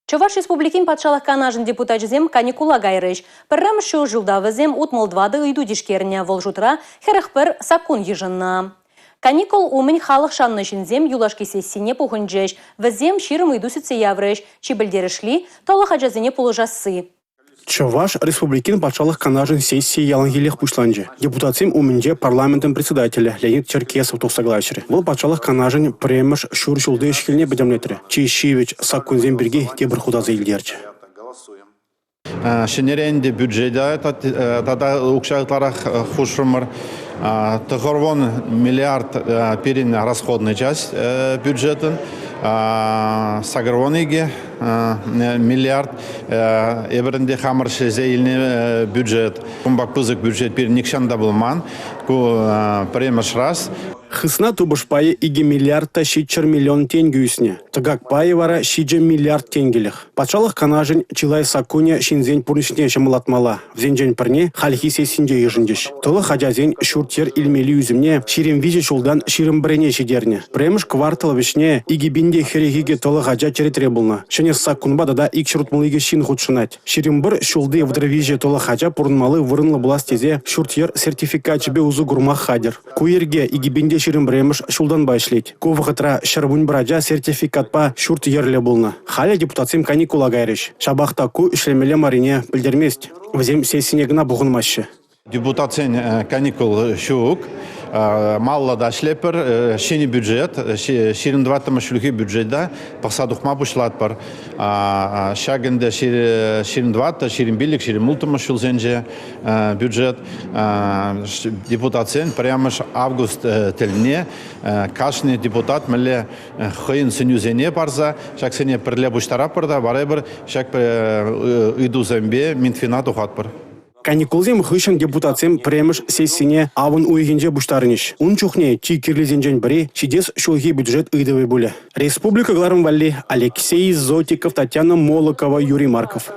Чӑваш Республикин Патшалӑх Канашӗн депутачӗсем каникула кайрӗҫ. Пӗрремӗш ҫур ҫулта вӗсем 64 ыйту тишкернӗ, вӑл шутра 41 саккун йышӑннӑ. Каникул умӗн халӑх шаннӑ ҫынсем юлашки сессине пухӑнчӗҫ. Вӗсем 20 ыйту сӳтсе яврӗҫ. Чи пӗлтерӗшли – тӑлӑх ачасене пулӑшасси. Чӑваш Республикин Патшалӑх Канашӗн сессийӗ яланхиллех пуҫланчӗ. Депутатсем умӗнче парламентӑн председателӗ Леонид Черкесов тухса калаҫрӗ. Вӑл Патшалӑх Канашӗн пӗрремӗш ҫур ҫулти ӗҫ-хӗлне пӗтӗмлетрӗ. Чи ҫивӗч саккунсем пирки тепӗр хут аса илтерчӗ. Ҫӗнӗрен те бюджета тата укҫа ытларах хушрӑмӑр. 90 миллиард пирӗн расходный часть бюджетӑн, 82 миллиард эпир ӗнтӗ хамӑр ӗҫлесе илнӗ бюджет. Кунпа пысӑк бюджет пирӗн нихҫан та пулман. Ку пӗрремӗш раз. Хысна тупӑш пайӗ 2 миллиард та 700 миллион тенкӗ ӳснӗ. Тӑкак пайӗ вара 7 миллиард тенкӗлӗх. Патшалӑх Канашӗн чылай саккунӗ ҫынсен пурнӑҫне ҫӑмӑллатмалла. Вӗсенчен пӗрне хальхи сессинче йышӑнчӗҫ. Тӑлӑх ачасен ҫурт-йӗр илмелли ӳсӗмне 23 ҫултан 21-не ҫитернӗ. Пӗрремӗш квартал вӗҫне 2042 тӑлӑх ача черетре пулнӑ. Ҫӗнӗ саккунпа тата 262 ҫын хутшӑнать. 21 ҫулти 33 тӑлӑх ача пурӑнмалли вырӑнлӑ пулас тесе ҫурт-йӗр сертификачӗпе усӑ курма хатӗр. Ку йӗрке 2021-мӗш ҫултанпа ӗҫлет. Ку вӑхӑтра 111 ача сертификатпа ҫурт-йӗрлӗ пулнӑ. Халӗ депутатсем каникула кайрӗҫ. Ҫапах та ку ӗҫлемелле маррине пӗлтермест. Вӗсем сессине кӑна пухӑнмаҫҫӗ. Депутатсен каникул ҫук. Малалла та ӗҫлетпӗр. Ҫӗнӗ бюджет, 24-мӗш ҫулхи бюджета пӑхса тухма пуҫлатпӑр. Ҫак ӗнтӗ 24, 25, 26-мӗш ҫулсенче бюджет депутатсен пӗрремӗш август тӗлне кашни депутат мӗнле хӑйӗн сӗнӳсене парса ҫаксене пӗрле пуҫтаратпӑр та вара эпир ҫак ыйтусемпе Минфина тухатпӑр. Каникулсем хыҫҫӑн депутатсем пӗрремӗш сессине авӑн уйӑхӗнче пуҫтарӑнӗҫ. Ун чухне чи кирлисенчен пӗри ҫитес ҫулхи бюджет ыйтӑвӗ пулӗ. Республика кӑларӑм валли Алексей Зотиков, Татьяна Молокова, Юрий Марков.